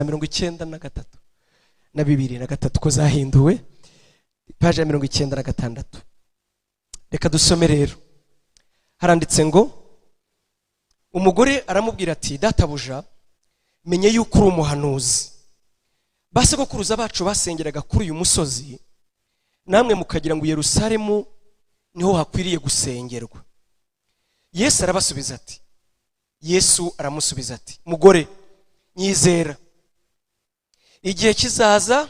93 na 2003 ko zahinduwe, paji ya 96. Reka dusome rero. Haranditse ngo: "Umugore aramubwira ati: 'Databuja, menye yuko uri umuhanuzi. Ba sogokuruza bacu basengeraga kuri uyu musozi, namwe mukagira ngo Yerusalemu niho hakwiriye gusengerwa.' Yesu aramusubiza ati: 'Mugore, nyizera, igihe kizaza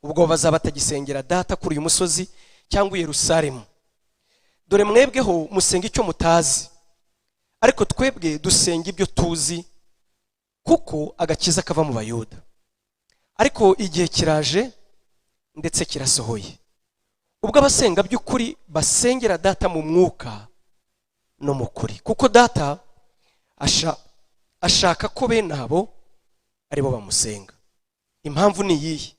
ubwo bazaba batagisengera Data kuri uyu musozi cyangwa i Yerusalemu. Dore mwebweho musenga icyo mutazi, ariko twebwe dusenga ibyo tuzi, kuko agakiza kava mu Bayuda. Ariko igihe kiraje, ndetse kirasohoye, ubwo abasenga by'ukuri basengera Data mu mwuka no mu kuri, kuko Data ashaka ko bene abo aribo bamusenga. Impamvu ni iyihe?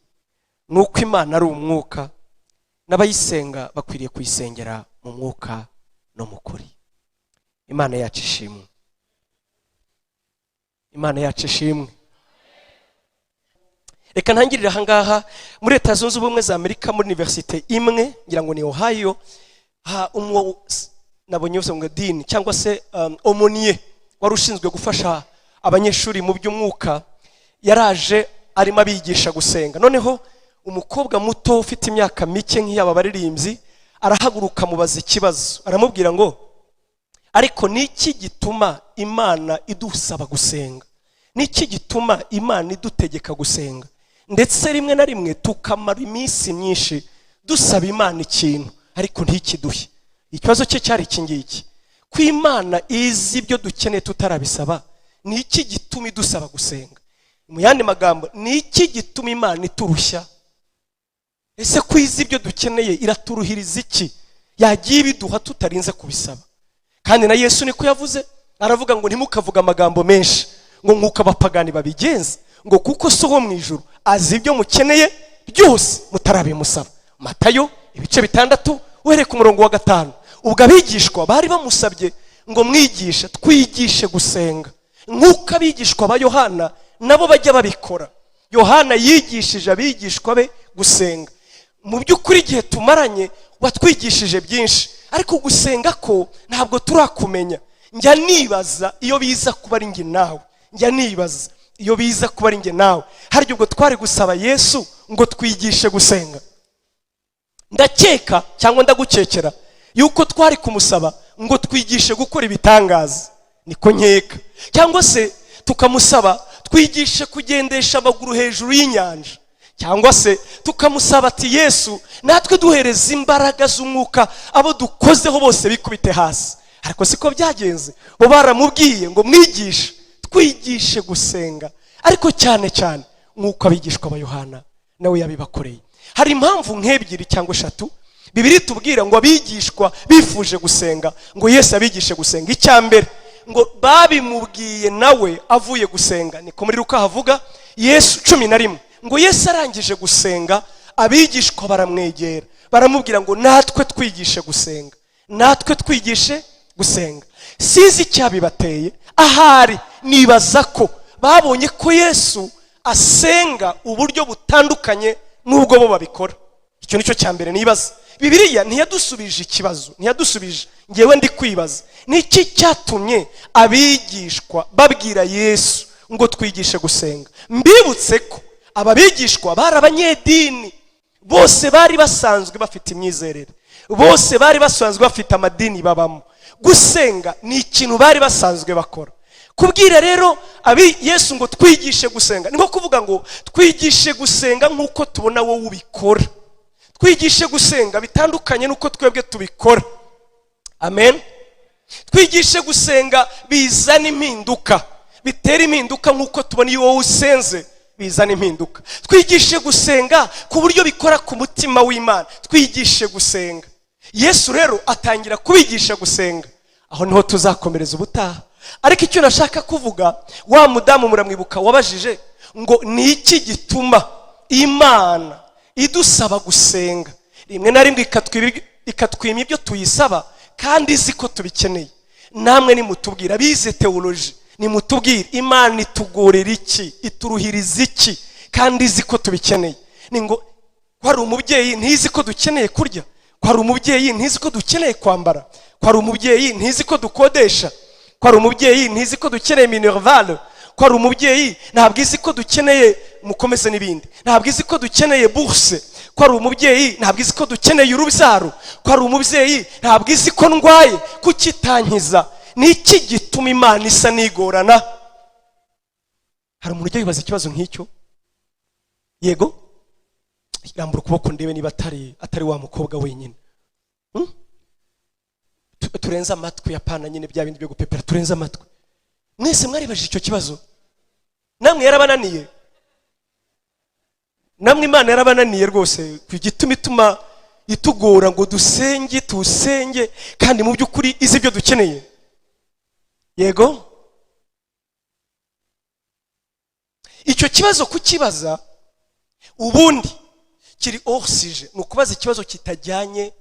Ni uko Imana ari umwuka, n'abayisenga bakwiriye kuyisengera mu mwuka no mu kuri.'" Imana yacu ishimwe! Imana yacu ishimwe! Reka ntangirire ahangaha. Muri Leta Zunze Ubumwe za Amerika, muri université imwe, ngira ngo ni Ohio, ha nabonye ngo dean cyangwa se aumônier wari ushinzwe gufasha abanyeshuri mu by'umwuka yaraje arimo abigisha gusenga. Noneho umukobwa muto ufite imyaka mike nk'iy'aba baririmbyi arahaguruka, amubaza ikibazo, aramubwira ngo: "Ariko ni iki gituma Imana idusaba gusenga? Ni iki gituma Imana idutegeka gusenga, ndetse rimwe na rimwe tukamara iminsi myinshi dusaba Imana ikintu ariko ntikiduhe?" Ikibazo cye cyari iki ngiki: ko Imana izi ibyo dukeneye tutarabisaba, ni iki gituma idusaba gusenga? Mu yandi magambo, ni iki gituma Imana iturushya? Ese ko izi ibyo dukeneye, iraturuhiriza iki? Yagiye ibiduha tutarinze kubisaba. Kandi na Yesu niko yavuze, aravuga ngo: "Ntimukavuge amagambo menshi," ngo, "nk'uko abapagani babigenza," ngo, "kuko So wo mu ijuru azi ibyo mukeneye byose mutarabimusaba." Matayo ibice 6, uhereye ku murongo wa 5. Ubwo abigishwa bari bamusabye ngo: "Mwigishe, twigishe gusenga nk'uko abigishwa ba Yohana nabo bajya babikora." Yohana yigishije abigishwa be gusenga. Mu by'ukuri, igihe tumaranye watwigishije byinshi, ariko gusenga ko ntabwo turakumenya. Njya nibaza iyo biza kuba ari njye nawe, njya nibaza iyo biza kuba ari njye nawe, harya ubwo twari gusaba Yesu ngo twigishe gusenga? Ndakeka cyangwa ndagukekera yuko twari kumusaba ngo twigishe gukora ibitangaza, niko nkeka, cyangwa se tukamusaba twigishe kugendesha amaguru hejuru y'inyanja, cyangwa se tukamusaba ati: "Yesu, natwe duhereza imbaraga z'umwuka, abo dukozeho bose bikubite hasi." Ariko siko byagenze. Bo baramubwiye ngo: "Mwigishe, twigishe gusenga," ariko cyane cyane nk'uko abigishwa ba Yohana nawe yabibakoreye. Hari impamvu nk'ebyiri cyangwa eshatu Bibiliya itubwira ngo abigishwa bifuje gusenga, ngo Yesu abigishe gusenga. Icya mbere, ngo babimubwiye nawe avuye gusenga. Niko muri Luka havuga, Yesu 11, ngo Yesu arangije gusenga, abigishwa baramwegera, baramubwira ngo: "Natwe twigishe gusenga, natwe twigishe gusenga." Sinzi icyabibateye, ahari nibaza ko babonye ko Yesu asenga uburyo butandukanye n'ubwo bo babikora. Icyo nicyo cya mbere nibaza. Bibiliya ntiyadusubije ikibazo, ntiyadusubije. Ngewe ndi kwibaza: ni iki cyatumye abigishwa babwira Yesu ngo twigishe gusenga? Mbibutse ko aba bigishwa bari abanyedini, bose bari basanzwe bafite imyizerere, bose bari basanzwe bafite amadini babamo. Gusenga ni ikintu bari basanzwe bakora. Kubwira rero abi Yesu ngo twigishe gusenga ni nko kuvuga ngo twigishe gusenga nk'uko tubona wowe ubikora, twigishe gusenga bitandukanye n'uko twebwe tubikora. Amen. Twigishe gusenga bizana impinduka, bitera impinduka, nk'uko tubona iyo wowe usenze bizana impinduka. Twigishe gusenga ku buryo bikora ku mutima w'Imana. Twigishe gusenga. Yesu rero atangira kubigisha gusenga. Aho niho tuzakomereza ubutaha. Ariko icyo nashaka kuvuga, wa mudamu muramwibuka wabajije ngo: "Ni iki gituma Imana idusaba gusenga, rimwe na rimwe ikatwima ibyo tuyisaba kandi izi ko tubikeneye?" Namwe nimutubwira, bize théologie, Nimutubwire, Imana itugorera iki, ituruhiriza iki, kandi izi ko tubikeneye? Ni ngo ko hari umubyeyi ntizi ko dukeneye kurya, ko hari umubyeyi ntizi ko dukeneye kwambara, ko hari umubyeyi ntizi ko dukodesha, ko hari umubyeyi ntizi ko dukeneye minerval, ko hari umubyeyi ntabwo izi ko dukeneye mukomeze n'ibindi, ntabwo izi ko dukeneye bourse, ko hari umubyeyi ntabwo izi ko dukeneye urubyaro, ko hari umubyeyi ntabwo izi ko ndwaye. Kukitankiza? Ni iki gituma Imana isa n'igorana? Hari umuntu ujya wibaza ikibazo nk'icyo? Yego, rambura ukuboko ndebe niba atari wa mukobwa wenyine. Turenze amatwi, apana nyine bya bindi byo gupepera, turenze amatwi. Mwese mwaribajije icyo kibazo? Namwe yarabananiye? Namwe Imana yarabananiye rwose ku gituma ituma itugora ngo dusenge, tusenge, kandi mu by'ukuri izi ibyo dukeneye? Yego, icyo kibazo kukibaza ubundi kiri oxyge, ni ukubaza ikibazo kitajyanye.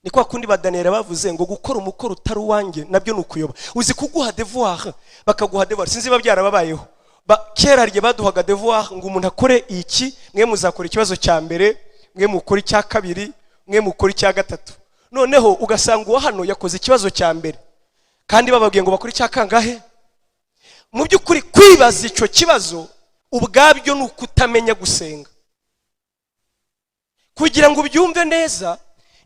Ni kwa kundi ba Daniel bavuze ngo gukora umukoro utari uwanjye nabyo ni ukuyoba. Uzi kuguha devoir, bakaguha devoir, sinzi niba byarababayeho. Kera rye baduhaga devoir ngo umuntu akore iki, mwe muzakora ikibazo cya mbere, mwe mukora icya kabiri, mwe mukora icya gatatu. Noneho ugasanga uwo hano yakoze ikibazo cya mbere kandi bababwiye ngo bakore icya kangahe. Mu by'ukuri kwibaza icyo kibazo ubwabyo ni ukutamenya gusenga. Kugira ngo ubyumve neza,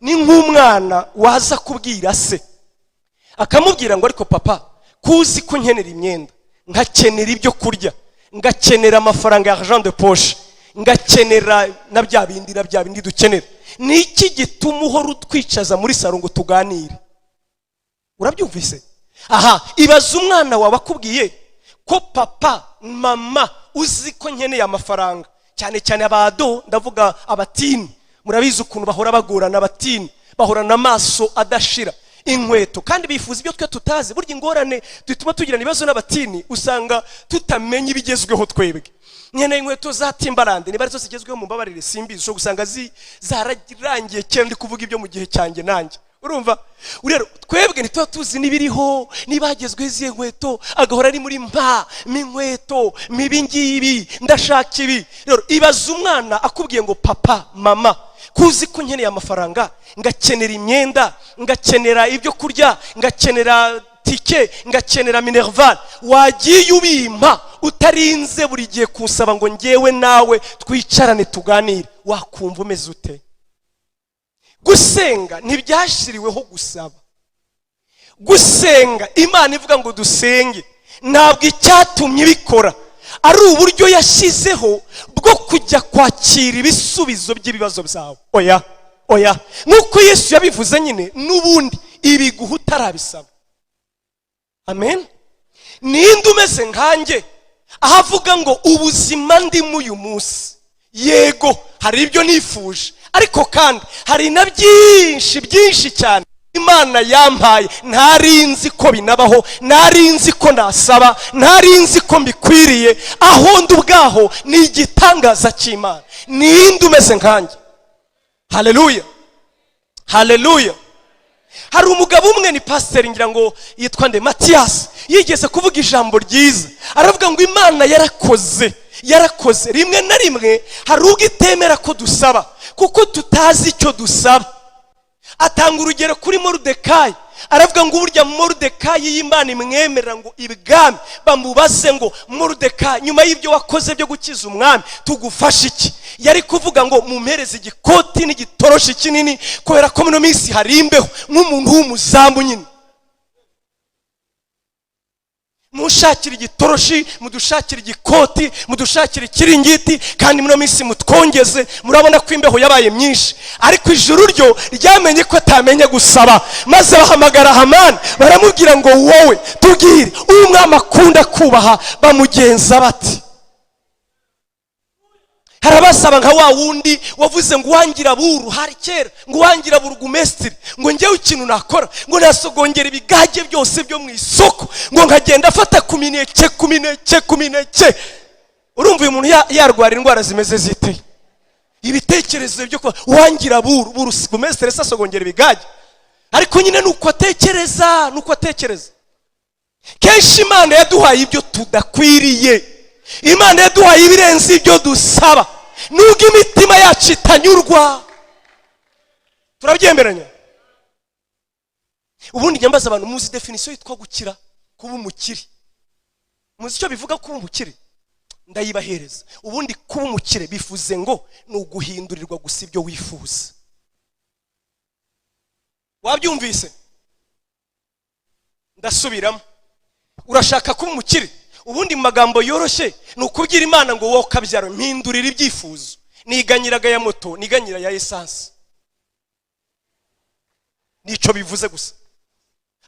ni nk'umwana waza kubwira se akamubwira ngo ariko papa, kuzi ko nkenera imyenda, nkakenera ibyo kurya, ngakenera amafaranga ya argent de poche, ngakenera na bya bindi na bya bindi dukenera, ni iki gituma uhora utwicaza muri salo ngo tuganire? Urabyumvise? Aha, ibaza umwana wawe akubwiye ko papa, mama, uzi ko nkeneye amafaranga, cyane cyane abado, ndavuga abatini, murabizi ukuntu bahora bagorana. Abatini bahorana amaso adashira, inkweto, kandi bifuza ibyo twe tutazi. Burya ingorane dutuma tugirana ibibazo n'abatini, usanga tutamenya ibigezweho. Twebwe nkeneye inkweto za Timberland, niba arizo zigezweho, mumbabarire simbizi, ushobora gusanga zararangiye kera, ndi kuvuga ibyo mu gihe cyanjye nanjye. Urumva rero twebwe ntituba tuzi n'ibiriho, niba hagezweho izihe nkweto, agahora ari muri mpa inkweto mibi ngibi, ndashaka ibi. Rero ibaza umwana akubwiye ngo papa, mama, kuzi ko nkeneye amafaranga, ngakenera imyenda, ngakenera ibyo kurya, ngakenera tike, ngakenera minerval, wagiye ubimpa utarinze buri gihe kunsaba ngo ngewe nawe twicarane tuganire, wakumva umeze ute? Gusenga ntibyashyiriweho gusaba. Gusenga, Imana ivuga ngo dusenge, ntabwo icyatumye ibikora ari uburyo yashyizeho bwo kujya kwakira ibisubizo by'ibibazo byawe. Oya, oya, nk'uko Yesu yabivuze nyine, n'ubundi ibiguha utarabisaba. Amen. Ninde umeze nkanjye aho avuga ngo ubuzima ndimo uyu munsi, yego hari ibyo nifuje, ariko kandi hari na byinshi byinshi cyane Imana yampaye ntari nzi ko binabaho, ntari nzi ko nasaba, ntari nzi ko mbikwiriye, aho ndi ubwaho ni igitangaza cy'Imana. Ninde umeze nkanjye? Haleluya, haleluya. Hari umugabo umwe, ni pasiteri, ngira ngo yitwa nde, Matiyasi, yigeze kuvuga ijambo ryiza, aravuga ngo Imana yarakoze, yarakoze. Rimwe na rimwe hari ubwo itemera ko dusaba kuko tutazi icyo dusaba. Atanga urugero kuri Moridekayi, aravuga ngo burya Moridekayi y'Imana imwemerera ngo ibwami bamubaze ngo Moridekayi, nyuma y'ibyo wakoze byo gukiza umwami, tugufashe iki? Yari kuvuga ngo mumpereze igikoti n'igitoroshi kinini, kubera ko muno minsi hari imbeho, nk'umuntu w'umuzamu nyine, mushakire igitoroshi, mudushakire igikoti, mudushakire ikiringiti, kandi muno minsi mutwongeze, murabona ko imbeho yabaye myinshi. Ariko ijuru ryo ryamenye ko atamenya gusaba, maze bahamagara Hamani, baramubwira ngo wowe tubwire uwo umwami akunda kubaha bamugenza bati. Harabasaba nka wa wundi wavuze ngo uwangira buru, hari kera, ngo uwangira burugumesitiri, ngo njyewe ikintu nakora ngo nasogongera ibigage byose byo mu isoko, ngo nkagenda afata ku mineke, ku mineke, ku mineke. Urumva uyu muntu yarwara indwara zimeze zite? Ibitekerezo byo kuba uwangira buru, burugumesitiri se asogongera ibigage? Ariko nyine nuko atekereza, nuko atekereza. Kenshi Imana yaduhaye ibyo tudakwiriye, Imana yaduhaye ibirenze ibyo dusaba, nubwo imitima yacu itanyurwa. Turabyemeranya? Ubundi njya mbaza abantu, muzi définition yitwa gukira, kuba umukire? Muzi icyo bivuga kuba umukire? Ndayibahereza. Ubundi kuba umukire bivuze ngo ni uguhindurirwa gusa ibyo wifuza. Wabyumvise? Ndasubiramo. Urashaka kuba umukire? Ubundi mu magambo yoroshye ni ukubwira Imana ngo: "Wowe kabyaro, mpindurira ibyifuzo. Niganyiraga ya moto, niganyira ya essence." Nicyo bivuze gusa.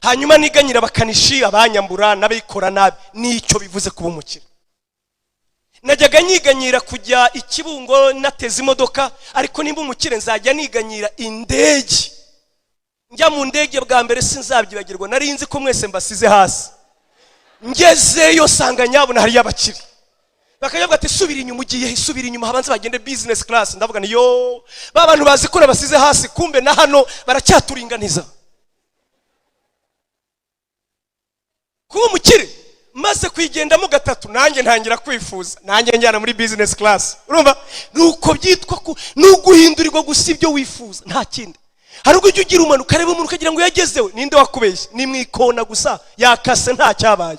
Hanyuma niganyira abakanishi, abanyambura n'abikora nabi. Nicyo bivuze kuba umukire. Najyaga nyiganyira kujya i Kibungo nateze imodoka, ariko nimba umukire nzajya niganyira indege. Njya mu ndege bwa mbere sinzabyibagirwa, nari nzi ko mwese mbasize hasi. Ngezeyo sanga nyabuna hariyo abakire, bakavuga ati: "Subira inyuma, ugiye? Subira inyuma, habanze bagende business class." Ndavuga ni yo ba bantu bazi ko basize hasi, kumbe na hano baracyaturinganiza. Kuba umukire, maze kuyigendamo gatatu, nanjye ntangira kwifuza, nanjye njyana muri business class. Urumva nuko byitwa ku ni uguhindurirwa gusa ibyo wifuza, nta kindi. Hari ubwo ujya ugira umuntu, ukareba umuntu ukagira ngo yagezeho. Ninde wakubeshye? Ni mu ikona gusa yakase, nta cyabaye.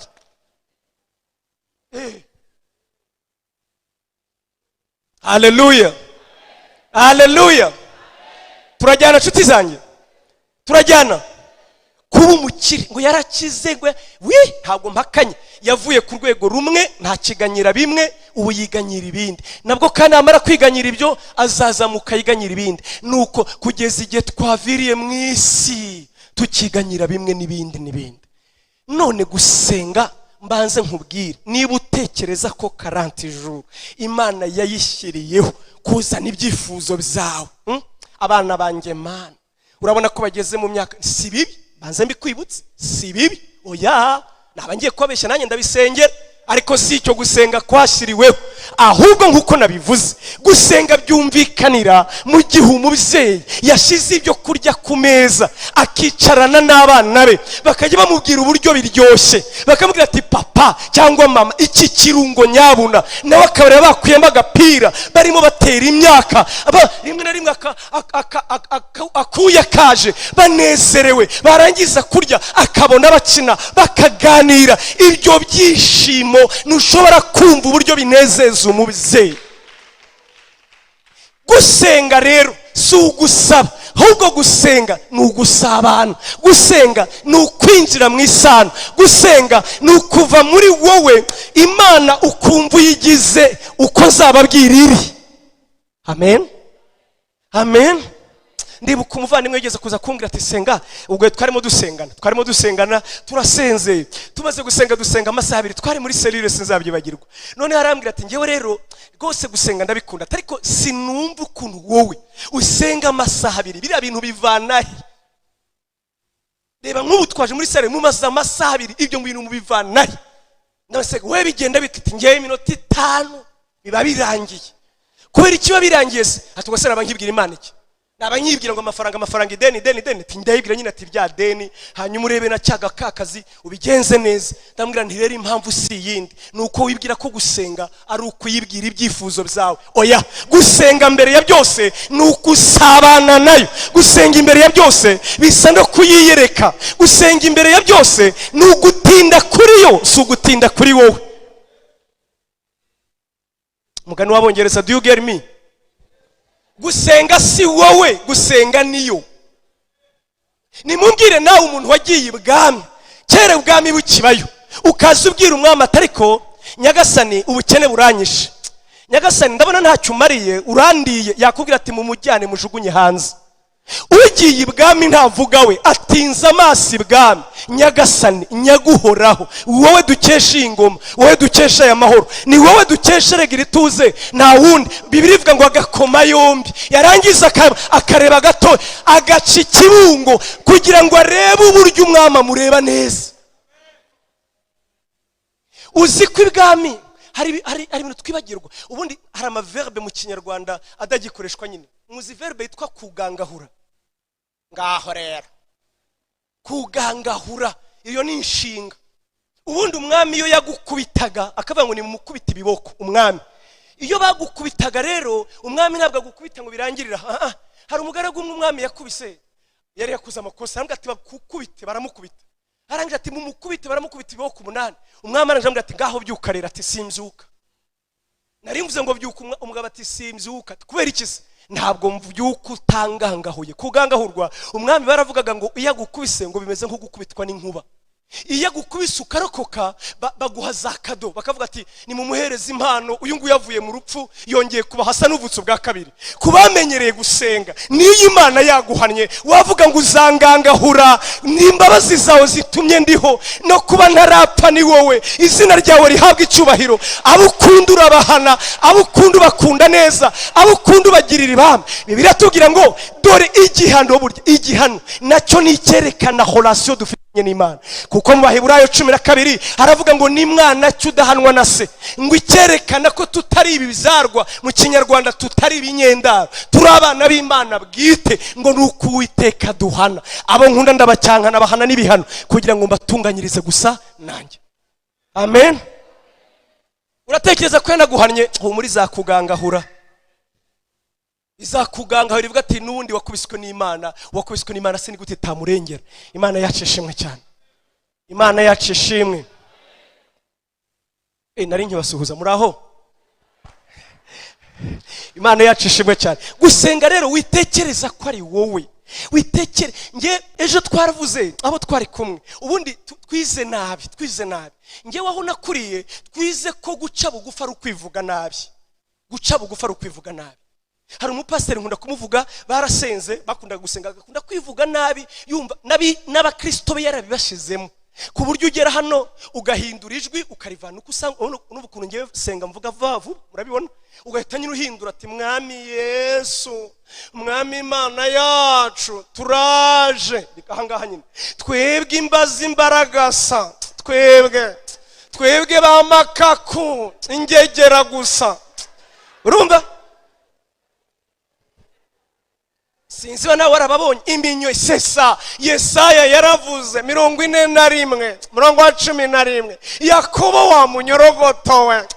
Haleluya, haleluya! Turajyana nshuti zanjye, turajyana. Kuba umukire ngo yarakize, ngo wi ntabwo mpakanye, yavuye ku rwego rumwe, ntakiganyira bimwe, ubu yiganyira ibindi. Nabwo kandi namara kwiganyira ibyo, azazamuka yiganyira ibindi. Nuko kugeza igihe twaviriye mu isi tukiganyira bimwe n'ibindi n'ibindi. None gusenga, mbanze nkubwire, niba utekereza ko 40 jours Imana yayishyiriyeho kuzana ibyifuzo byawe, Abana banjye Mana, urabona ko bageze mu myaka, si bibi, banze mbikwibutse, si bibi, oya, naba ngiye kubabeshya. Nanjye ndabisengera, ariko si icyo gusenga kwashyiriweho. Ahubwo nk'uko nabivuze, gusenga byumvikanira mu gihe umubyeyi yashyize ibyo kurya ku meza, akicarana n'abana be, bakajya bamubwira uburyo biryoshye, bakamubwira ati: "Papa cyangwa mama, iki kirungo nyabuna." Nawe akabareba bakuyemo agapira, barimo batera imyaka, rimwe na rimwe akuya kaje, banezerewe, barangiza kurya akabona bakina, bakaganira. Ibyo byishimo ntushobora kumva uburyo binezeza umubyeyi. Gusenga rero si ugusaba, ahubwo gusenga ni ugusabana, gusenga ni ukwinjira mu isano, gusenga ni ukuva muri wowe, Imana ukumva uyigize uko nzababwira iri. Amen, amen. Ndibuka umuvandimwe yigeze kuza kumbwira ati: "Senga." Ubwo twarimo dusengana, turasenze, tumaze gusenga, dusenga amasaha 2, twari muri cellule, sinzabyibagirwa. None arambwira ati: "Ngewe rero rwose gusenga ndabikunda, ariko sinumva ukuntu wowe usenga amasaha 2. Biriya bintu bivana he? Reba nk'ubu twaje muri salle, mumaze amasaha 2, ibyo bintu mubivana he?" Ndabasega: "We bigenda bite?" Ati: "Ngewe iminota 5 biba birangiye." "Kubera iki biba birangiye se?" Ati: "Ubwo se naba nkibwira Imana iki? Naba nyibwira ngo amafaranga, amafaranga, ideni, ideni, ideni?" Ati: "Ndayibwira nyine." Ati: "Rya deni, hanyuma urebe na cyaga kakazi ubigenze neza." Ndamubwira nti: "Rero impamvu si iyindi, ni uko wibwira ko gusenga ari ukuyibwira ibyifuzo byawe. Oya, gusenga mbere ya byose ni ugusabana nayo. Gusenga imbere ya byose bisa no kuyiyereka. Gusenga imbere ya byose ni ugutinda kuri yo, si ugutinda kuri wowe." Umugani w'Abongereza, do you get me? Gusenga si wowe, gusenga niyo. Nimumbwire nawe, umuntu wagiye ibwami kera, ubwami bukibayo, ukaza ubwira umwami ati: "Ariko nyagasani, ubukene buranyishe. Nyagasani, ndabona ntacyo umariye, urandiye." Yakubwira ati: "Mumujyane mujugunye hanze." Ugiye ibwami ntavuga we, atinze amaso ibwami: "Nyagasani nyaguhoraho, wowe dukesha iyi ngoma, wowe dukesha aya mahoro, ni wowe dukesha rega ituze, nta wundi." Bibiliya ivuga ngo agakoma yombi, yarangiza akareba gato, agaca ikibungo kugira ngo arebe uburyo umwami amureba neza. Uzi ko ibwami hari ibintu twibagirwa. Ubundi hari amaverbe mu Kinyarwanda atagikoreshwa nyine. Muzi verbe yitwa kugangahura? Ngaho rero, kugangahura iyo ni inshinga. Ubundi umwami iyo yagukubitaga akavuga ngo nimumukubite ibiboko, umwami iyo bagukubitaga rero, umwami ntabwo agukubita ngo birangirire aha. Hari umugaragu umwe umwami yakubise, yari yakoze amakosa, arambwira ati bakukubite, baramukubita. Arangije ati mumukubite, baramukubita ibiboko 8. Umwami arangije amubwira ati ngaho byuka rero. Ati simbyuka, nari mvuze ngo byuka. Umugabo ati simbyuka. Kubera iki se? Ntabwo mbyuka utangangahuye. Kugangahurwa, umwami baravugaga ngo iyo agukubise ngo bimeze nko gukubitwa n'inkuba. Iyo agukubise ukarokoka, baguha za cadeau, bakavuga ati nimumuhereze impano, uyu nguyu avuye mu rupfu yongeye kuba hasa n'uvutse ubwa kabiri. Ku bamenyereye gusenga, niyo Imana yaguhannye wavuga ngo uzangangahura, n'imbabazi zawe zitumye ndiho, no kuba ntarapfa ni wowe, izina ryawe rihabwa icyubahiro. Abo ukunda urabahana, abo ukunda ubakunda neza, abo ukunda ubagirira ibambe. Bibiliya tubwira ngo dore igihano, burya igihano nacyo ni icyerekana relation dufite n'Imana, kuko mu Baheburayo 12 haravuga ngo ni mwana cyo udahanwa na se, ngo icyerekana ko tutari ibizarwa, mu Kinyarwanda tutari ibinyendaro, turi abana b'Imana bwite, ngo ni uko Uwiteka duhana. Abo nkunda ndabacyankana, bahana n'ibihano kugira ngo mbatunganyirize gusa nanjye. Amen. Uratekereza ko yanaguhannye, humura, izakugangahura, izakugangahura, ivuga ati n'ubundi wakubiswe n'Imana, wakubiswe n'Imana se ni gute itamurengera? Imana yacu ishimwe cyane, Imana yacu ishimwe. Nari nkibasuhuza, muri aho? Imana yacu ishimwe cyane. Gusenga rero, witekereza ko ari wowe, witekere. Nge ejo twaravuze abo twari kumwe, ubundi twize nabi, twize nabi. Ngewe aho nakuriye twize ko guca bugufi ari ukwivuga nabi, guca bugufi ari ukwivuga nabi. Hari umupasiteri nkunda kumuvuga, barasenze, bakundaga gusenga, agakunda kwivuga nabi, yumva n'abakristo be yarabibashizemo, ku buryo ugera hano ugahindura ijwi ukarivana uko usanga. Urabona ukuntu ngewe senga mvuga vuba vuba, murabibona, ugahita nyine uhindura ati mwami Yesu, mwami Imana yacu, turaje ahangaha nyine, twebwe imbaza imbaragasa, twebwe ba makaku ingegera gusa. Urumva, sinzi ba nawe warababonye iminyo isesa. Yesaya yaravuze 41 murongo wa 11, Yakobo wa munyorogoto we.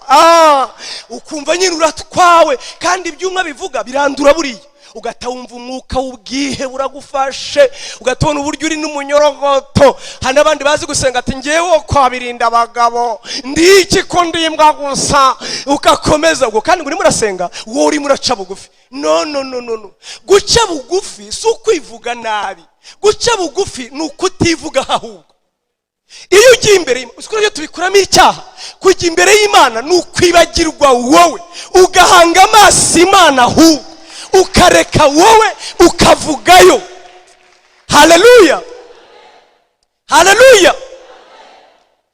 Ukumva nyine uratwawe, kandi ibyuma bivuga birandura buriya, ugahita wumva umwuka w'ubwihe buragufashe, ugahita ubona uburyo uri n'umunyorogoto. Hari n'abandi bazi gusenga ati ngewe kwabirinda abagabo ndiki ko ndimbwa gusa, ugakomeza ubwo kandi ngo urimo urasenga, wowe urimo uraca bugufi. No, no, no, no, no, guca bugufi si ukwivuga nabi, guca bugufi ni ukutivuga. Ahubwo iyo ugiye imbere y'Imana, uzi ko nabyo tubikuramo icyaha. Kujya imbere y'Imana ni ukwibagirwa wowe, ugahanga amaso Imana, ahubwo ukareka wowe ukavugayo. Haleluya, haleluya,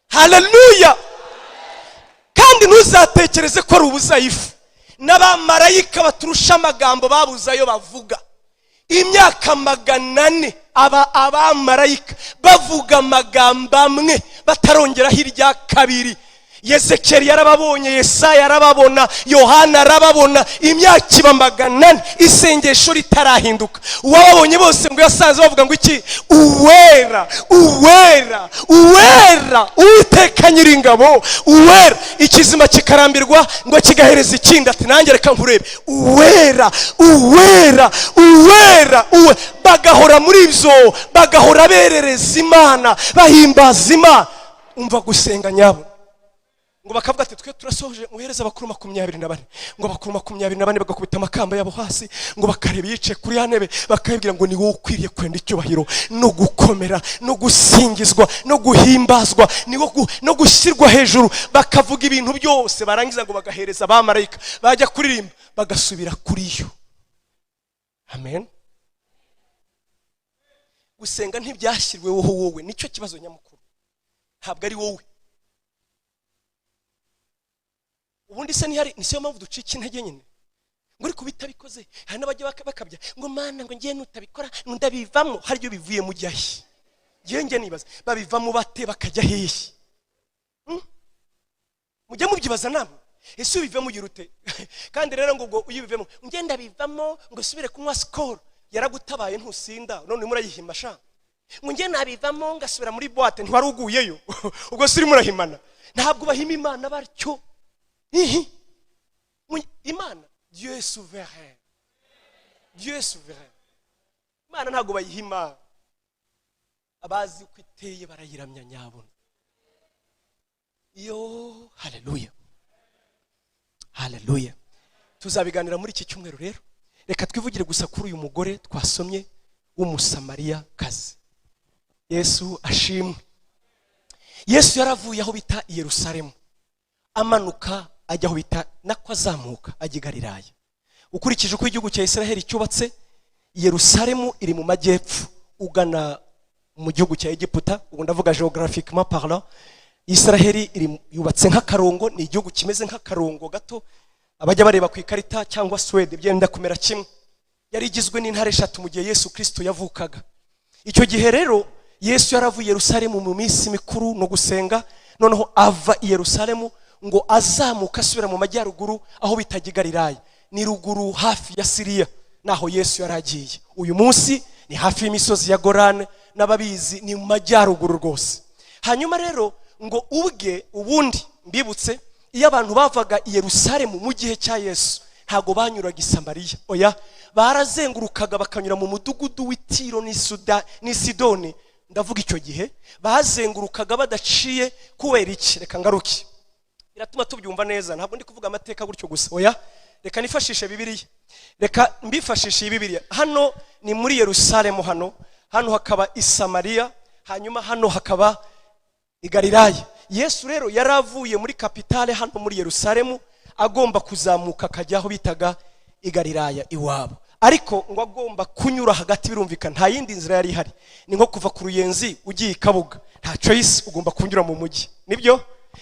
haleluya. Kandi ntuzatekereze ko ari ubuzayifu, n'abamarayika baturusha amagambo babuze ayo bavuga. Imyaka 400 aba abamarayika bavuga amagambo amwe batarongeraho irya kabiri. Yezekeli yarababonye, Yesaya yarababona, Yohana arababona, imyaka iba 400 isengesho ritarahinduka. Uwababonye bose ngo yasanze bavuga ngo iki? Uwera, uwera, uwera, Uwiteka nyiringabo, uwera. Ikizima kikarambirwa ngo kigahereza ikindi ati nanjye reka nkurebe. Uwera, uwera, uwera, uwe. Bagahora muri ibyo, bagahora berereza Imana, bahimbaza Imana. Umva gusenga nyabo, ngo bakavuga ati twe turasoje, muhereze abakuru 24. Ngo abakuru 24 bagakubita amakamba yabo hasi, ngo bakareba yicaye kuri ya ntebe, bakabibwira ngo ni wowe ukwiriye kwenda icyubahiro no gukomera no gusingizwa no guhimbazwa, ni wo no gushyirwa hejuru. Bakavuga ibintu byose, barangiza ngo bagahereza abamarayika, bajya kuririmba bagasubira kuri yo. Amen. Gusenga ntibyashyirweho wowe, nicyo kibazo nyamukuru, ntabwo ari wowe. Ubundi se ntihari, ni siyo mpamvu ducika intege nyine, ngo ariko bitabikoze. Hari n'abajya bakabya ngo mana, ngo ngiye nutabikora ndabivamo. Hari ibyo bivuye mujya he? Ngiye njye nibaza babivamo bate, bakajya hehe? Mujya mubyibaza namwe? Ese ubivemo ugira ute? Kandi rero ngo ubwo iyo ubivemo ngiye ndabivamo ngo usubire kunywa Skol, yaragutabaye ntusinda, none urimo urayihima sha. Ngo njye nabivamo ngasubira muri boîte. Ntiwari uguyeyo ubwo se urimo urahimana? Ntabwo bahima Imana batyo. Ihi. Imana, Dieu est souverain, Dieu est souverain. Imana ntabwo bayihima. Abazi uko iteye barayiramya nyabona. Yo, haleluya, haleluya! Tuzabiganira muri iki cyumweru. Rero reka twivugire gusa kuri uyu mugore twasomye w'Umusamariya kazi. Yesu ashimwe. Yesu yaravuye aho bita i Yerusalemu, amanuka ajya aho bita, nako azamuka ajya i Galilaya. Ukurikije uko igihugu cya Israheli cyubatse, Yerusalemu iri mu majyepfo ugana mu gihugu cya Egiputa. Ubu ndavuga géographiquement parlant. Israheli iri yubatse nk'akarongo, ni igihugu kimeze nk'akarongo gato. Abajya bareba ku ikarita, cyangwa Suwede, byenda kumera kimwe. Yari igizwe n'intara eshatu mu gihe Yesu Kristo yavukaga. Icyo gihe rero Yesu yaravuye i Yerusalemu mu minsi mikuru no gusenga, noneho ava i Yerusalemu ngo azamuka asubira mu majyaruguru aho bitaga i Galilaya. Ni ruguru hafi ya Siriya naho Yesu yari agiye. Uyu munsi ni hafi y'imisozi ya Gorane n'ababizi, ni mu majyaruguru rwose. Hanyuma rero ngo ubwe, ubundi mbibutse, iyo abantu bavaga i Yerusalemu mu gihe cya Yesu, ntabwo banyuraga i Samariya. Oya, barazengurukaga bakanyura mu mudugudu w'Itiro n'i Sidoni. Ndavuga icyo gihe bazengurukaga badaciye. Kubera iki? Reka ngaruke, biratuma tubyumva neza. Ntabwo ndi kuvuga amateka gutyo gusa, oya. Reka nifashishe Bibiliya, reka mbifashishe iyi Bibiliya. Hano ni muri Yerusalemu, hano hakaba i Samariya, hanyuma hano hakaba i Galilaya. Yesu rero yari avuye muri capitale hano muri Yerusalemu, agomba kuzamuka akajya aho bitaga i Galilaya iwabo, ariko ngo agomba kunyura hagati. Birumvikana, nta yindi nzira yari ihari. Ni nko kuva ku Ruyenzi ugiye i Kabuga, nta choice, ugomba kunyura mu mujyi, nibyo?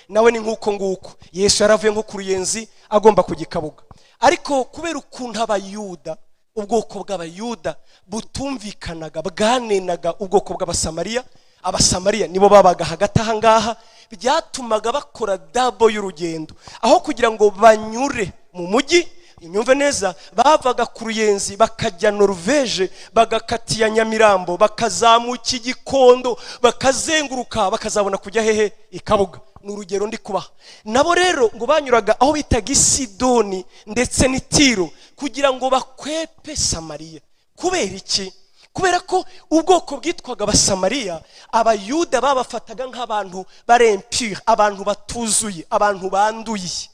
Nawe ni nk'uko nguko. Yesu yaravuye nko ku Ruyenzi agomba kujya i Kabuga, ariko kubera ukuntu Abayuda, ubwoko bw'Abayuda butumvikanaga, bwanenaga ubwoko bw'Abasamariya, Abasamariya nibo babaga hagati aha ngaha, byatumaga bakora double y'urugendo. Aho kugira ngo banyure mu mujyi, imyumve neza, bavaga ku Ruyenzi bakajya Noruveje, bagakatiya Nyamirambo, bakazamuka Igikondo, bakazenguruka, bakazabona kujya hehe? I Kabuga. Ni urugero ndi kubaha. Nabo rero ngo banyuraga aho bitaga Isidoni ndetse n'Itiro kugira ngo bakwepe Samariya. Kubera iki? Kubera ko ubwoko bwitwaga Abasamariya, Abayuda babafataga nk'abantu bari impurs, abantu batuzuye, abantu banduye.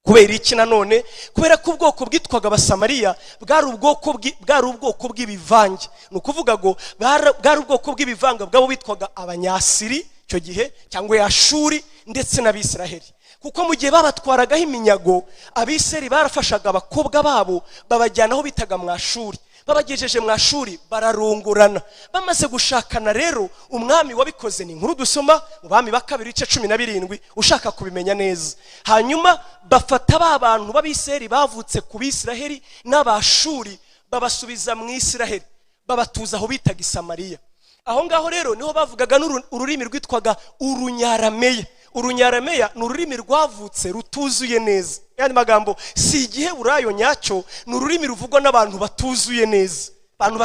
Kubera iki nanone? Kubera ko ubwoko bwitwaga Abasamariya bwari ubwoko bw'ibivange. Ni ukuvuga ngo bwari ubwoko bw'ibivanga bwabo bitwaga Abanyasiri icyo gihe, cyangwa Yashuri, ndetse n'Abisiraheli, kuko mu gihe babatwaragaho iminyago, Abisiraheli barafashaga abakobwa babo babajyana aho bitaga Mwashuri. Babagejeje Mwashuri bararongorana. Bamaze gushakana rero, umwami wabikoze, ni inkuru dusoma mu Bami ba Kabiri ibice 17, ushaka kubimenya neza. Hanyuma bafata ba bantu b'Abisiraheli bavutse ku Bisiraheli n'Abashuri, babasubiza mu Isiraheli, babatuza aho bitaga i Samariya. Aho ngaho rero niho bavugaga ururimi rwitwaga Urunyarameya. Urunyarameya ni ururimi rwavutse rutuzuye neza. Yandi magambo, si Igiheburayo nyacyo, ni ururimi ruvugwa n'abantu batuzuye neza, abantu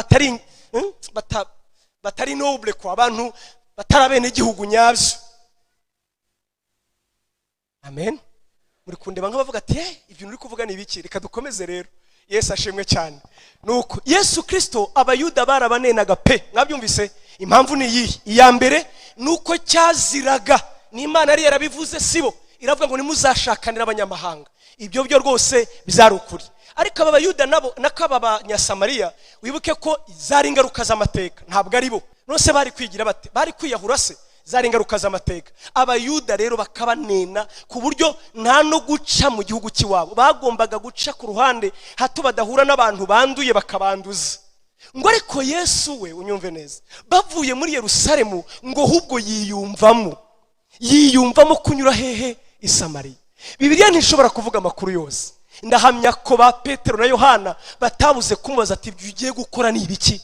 batari noble kwa, abantu batari abenegihugu nyabyo. Amen. Muri kundeba nk'abavuga ati: "Eh, ibintu uri kuvuga ni ibiki?" Reka dukomeze rero. Yesu ashimwe cyane. Nuko Yesu Kirisito, Abayuda barabanenaga pe. Mwabyumvise? Impamvu ni iyihe? Iya mbere ni uko cyaziraga, n'Imana yari yarabivuze, sibo? Iravuga ngo ntimuzashakanire abanyamahanga. Ibyo byo rwose byari ukuri. Ariko aba Bayuda nabo, nako aba Banyasamariya, wibuke ko zari ingaruka z'amateka, ntabwo ari bo. Nose bari kwigira bate? Bari kwiyahura se? Zari ingaruka z'amateka. Abayuda rero bakabanena ku buryo nta no guca mu gihugu cy'iwabo, bagombaga guca ku ruhande hato badahura n'abantu banduye bakabanduza. Ngo ariko Yesu we, unyumve neza, bavuye muri Yerusalemu, ngo ahubwo yiyumvamo kunyura hehe? I Samariya. Bibiliya ntishobora kuvuga amakuru yose. Ndahamya ko ba Petero na Yohana batabuze kumubaza ati: "Ibyo ugiye gukora ni ibiki?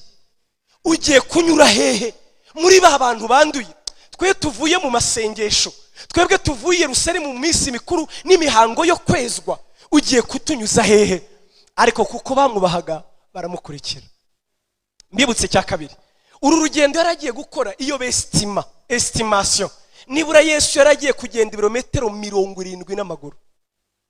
Ugiye kunyura hehe muri ba bantu banduye? Twe tuvuye mu masengesho, twebwe tuvuye i Yerusalemu mu minsi mikuru n'imihango yo kwezwa, ugiye kutunyuza hehe?" Ariko kuko bamwubahaga baramukurikira. Mbibutse icya kabiri, Uru rugendo yaragiye gukora iyo bestima estimation, nibura Yesu yaragiye kugenda ibirometero 70 n'amaguru.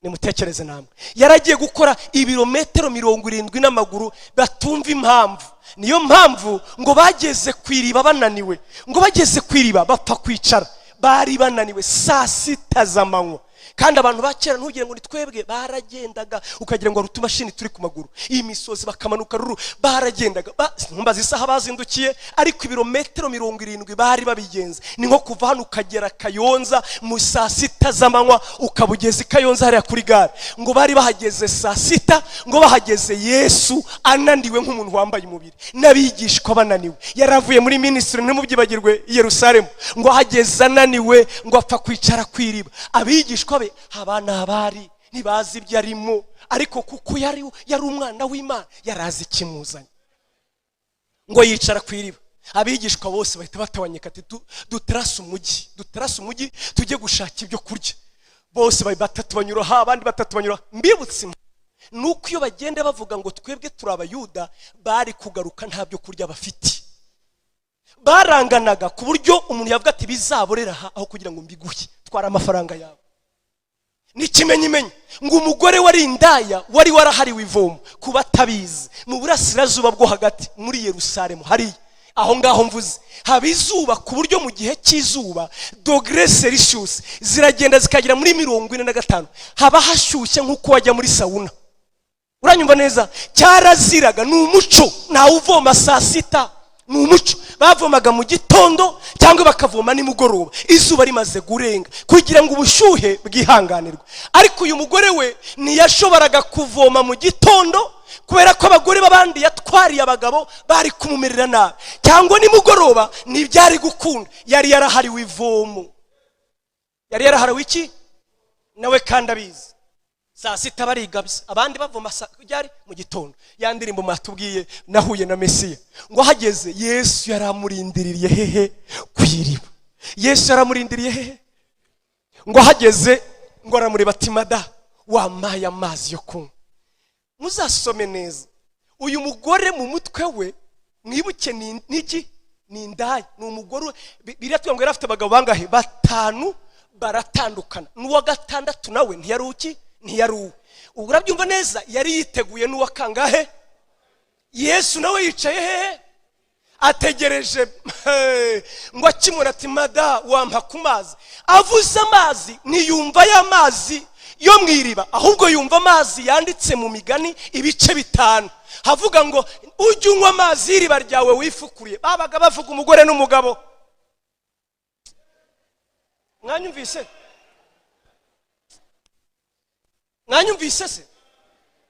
Nimutekereze namwe, yaragiye gukora ibirometero 70 n'amaguru, batumva impamvu. Niyo mpamvu ngo bageze ku iriba bananiwe, ngo bageze ku iriba bapfa kwicara, bari bananiwe saa 6 z'amanywa. Kandi abantu ba kera ntugire ngo ni twebwe, baragendaga ukagira ngo hari utumashini turi ku maguru, iyi misozi bakamanuka ruru, baragendaga. Ntumbaze isaha bazindukiye, ariko ibirometero 70 bari babigenza. Ni nko kuva hano ukagera Kayonza mu saa 6 z'amanywa, ukabugeza i Kayonza hariya kuri gare. Ngo bari bahageze saa 6, ngo bahageze Yesu ananiwe nk'umuntu wambaye umubiri, n'abigishwa bananiwe. Yaravuye muri ministry, ntimubyibagirwe, i Yerusalemu. Ngo ahageze ananiwe, ngo apfa kwicara ku iriba. Abigishwa be abana bari ntibazi ibyo arimo, ariko kuko yari umwana w'Imana yarazi ikimuzanye. Ngo yicara ku iriba, abigishwa bose bahita batawanyika ati duterase umujyi, duterase umujyi tujye gushaka ibyo kurya. Bose batatu banyura ha, abandi batatu banyura. Mbibutse nuko iyo bagenda bavuga ngo twebwe turi abayuda, bari kugaruka nta byo kurya bafite. Baranganaga ku buryo umuntu yavuga ati bizaborera aha aho kugira ngo mbiguhe, twara amafaranga yawe. N'ikimenyimenyi ngo umugore wari indaya wari warahariwe ivomo, kuba atabizi, mu burasirazuba bwo hagati muri Yerusalemu hariya aho ngaho mvuze haba izuba ku buryo mu gihe cy'izuba dogere Celsius ziragenda zikagera muri 45, haba hashyushye nk'uko wajya muri sauna. Uranyumva neza? Cyaraziraga, ni umuco, ntawe uvoma saa 6, ni umuco. Bavomaga mu gitondo cyangwa bakavoma nimugoroba izuba rimaze gurenga, kugira ngo ubushyuhe bwihanganirwe. Ariko uyu mugore we ntiyashoboraga kuvoma mu gitondo kubera ko abagore b'abandi yatwariye abagabo bari kumumerera nabi, cyangwa nimugoroba ntibyari gukunda. Yari yarahariwe ivomo, yari yarahariwe iki? Nawe kandi abizi. Saa 6 barigabye, abandi bavoma ryari mu gitondo. Ya ndirimbo mwatubwiye nahuye na Mesiya, ngo hageze Yesu yaramurindiriye hehe? Ku iriba. Yesu yaramurindiriye hehe? Ngo hageze ngo aramureba ati mada, wampaye amazi yo kunywa. Muzasome neza, uyu mugore mu mutwe we mwibuke niki? Ni indaya, ni umugore. Biratubwira ngo yari afite abagabo bangahe? 5, baratandukana. N'uwa gatandatu nawe ntiyari uki? Ntiyari uwe. Ubwo urabyumva neza, yari yiteguye n'uwa kangahe? Yesu nawe yicaye hehe? Ategereje ngo akimura ati mada, wampa ku mazi. Avuze amazi, ntiyumva ya mazi yo mu iriba, ahubwo yumva amazi yanditse mu migani ibice 5, havuga ngo ujye unywa amazi y'iriba ryawe wifukuriye. Babaga bavuga umugore n'umugabo. Mwanyumvise? Mwanyumvise se?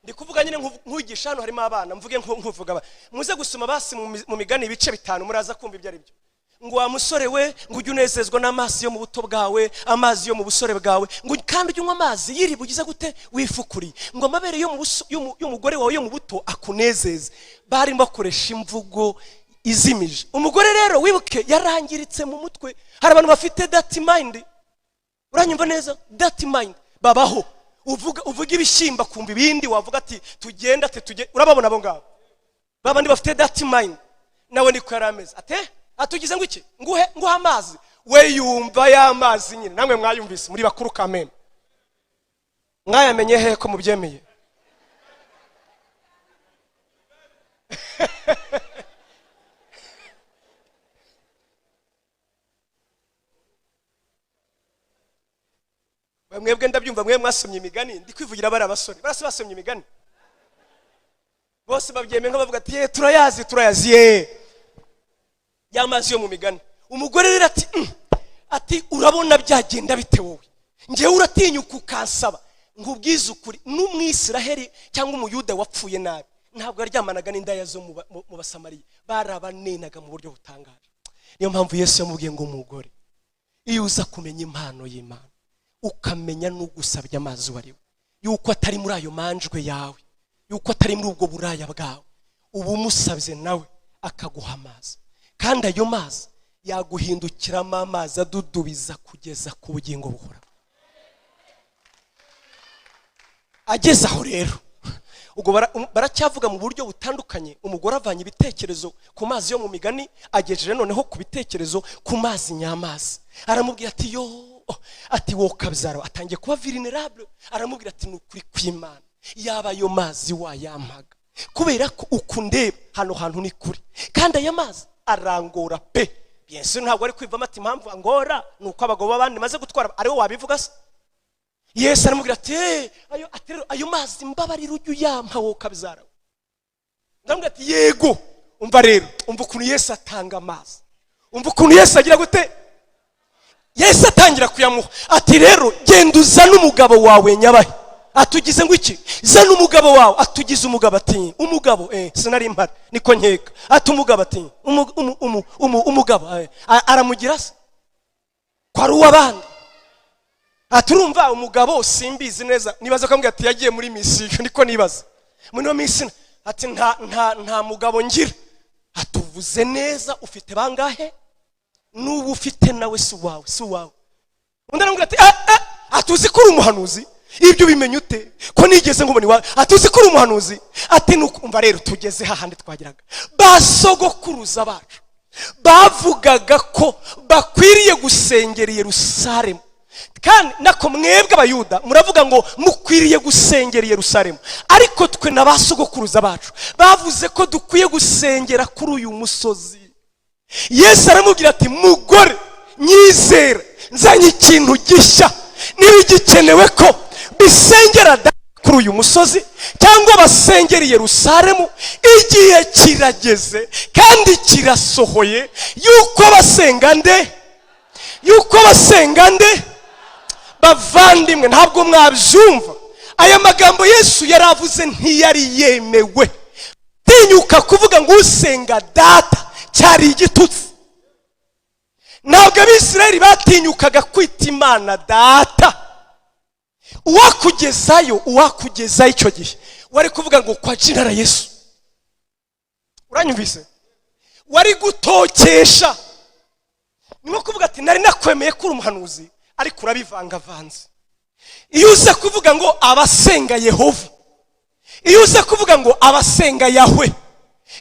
Ndi kuvuga nyine nkugisha hano harimo abana, mvuge nkuvuga abana. Muze gusoma basi mu migani ibice 5, muraza kumva ibyo ari byo. Ngo wa musore we, ngo ujye unezezwa n'amazi yo mu buto bwawe, amazi yo mu busore bwawe, ngo kandi ujye unywa amazi y'iriba ugize gute? Wifukuriye. Ngo amabere y'umugore wawe yo mu buto akunezeze. Barimo bakoresha imvugo izimije. Umugore rero wibuke yarangiritse mu mutwe. Hari abantu bafite dirty mind. Uranyumva neza? Dirty mind babaho. Uvuga ibishyimbo akumva ibindi, wavuga ati tugenda ati tugende. Urababona abo ngabo babandi bafite dirty mind. Nawe niko yari ameze, ate atugize ngo iki? Nguhe amazi. We yumva ya mazi nyine. Namwe mwayumvise muri bakuru kameme, mwayamenye he ko mubyemeye? Mwebwe ndabyumva, mwe mwasomye imigani. Ndi kwivugira bari abasore barase basomye imigani bose babyemeye nkabavuga ati ye turayazi, turayazi ye ya mazi yo mu migani. Umugore rero ati ati urabona byagenda bite wowe? Ngewe uratinyuka ukansaba. Nkubwize ukuri, n'umwisiraheli cyangwa umuyuda wapfuye nabi ntabwo yaryamanaga n'indaya zo mu Basamariya, barabanenaga mu buryo butangaje. Niyo mpamvu Yesu yamubwiye ngo umugore, iyo uza kumenya impano y'Imana, ukamenya n'ugusabye amazi uwo ari we, yuko atari muri ayo manjwe yawe, yuko atari muri ubwo buraya bwawe, uba umusabye nawe akaguha amazi, kandi ayo mazi yaguhindukiramo amazi adudubiza kugeza ku bugingo buhoraho. Ageze aho rero Ubwo baracyavuga mu buryo butandukanye. Umugore avanye ibitekerezo ku mazi yo mu migani, agejeje noneho ku bitekerezo ku mazi nyamazi. Aramubwira ati yo, ati wowe kabyara, atangiye kuba vulnerable. Aramubwira ati ni ukuri kw'Imana, yaba ayo mazi wayampaga, kubera ko ukundeba hano hantu ni kure, kandi aya mazi arangora pe. Bien sûr ntabwo ari kwivamo ati impamvu angora ni uko abagabo b'abandi maze gutwara, ariwe wabivuga se? Yesu aramubwira ati ayo, ati rero ayo mazi mbabarira ujye uyampa wowe kabyara. Ndamubwira ati yego. Umva rero, umva ukuntu Yesu atanga amazi, umva ukuntu Yesu agira gute. Yesu atangira kuyamuha, ati rero genda uzane umugabo wawe nyabahe. Atugize ngo iki? Zana umugabo wawe. Atugize umugabo, ati umugabo, sinari mpari niko nkeka. Ati umugabo, ati umugabo, aramugira se ko ari uw'abandi? Ati urumva umugabo simbizi neza, nibaza ko ambwira ati yagiye muri misiyo, niko nibaza muri iyo minsi. Ati nta mugabo ngira. Atuvuze neza, ufite bangahe? N'ubu ufite nawe si uwawe, si uwawe. Undi aramubwira ati atuzi ko uri umuhanuzi, ibyo ubimenya ute ko nigeze nkubona iwawe? Atuzi ko uri umuhanuzi. Ati nukumva rero tugeze hahandi twagiraga ba sogokuruza bacu bavugaga ko bakwiriye gusengera i Yerusalemu, kandi nako mwebwe abayuda muravuga ngo mukwiriye gusengera i Yerusalemu, ariko twe na ba sogokuruza bacu bavuze ko dukwiye gusengera kuri uyu musozi. Yesu aramubwira ati mugore nyizera, nzanye ikintu gishya, niba gikenewe ko bisengera kuri uyu musozi cyangwa basengera i Yerusalemu, igihe kirageze kandi kirasohoye yuko basenga nde? Yuko basenga nde? Bavandimwe, ntabwo mwabyumva. Aya magambo Yesu yaravuze ntiyari yemewe. Tinyuka kuvuga ngo usenga data cyari igitutsi. Ntabwo Abisirayeli batinyukaga kwita Imana data. Uwakugezayo icyo gihe wari kuvuga ngo kwa jina la Yesu, uranyumvise? Wari gutokesha, ni nko kuvuga ati nari nakwemeye ko uri umuhanuzi ariko urabivangavanze. Iyo uza kuvuga ngo abasenga Yehova, iyo uza kuvuga ngo abasenga Yahwe,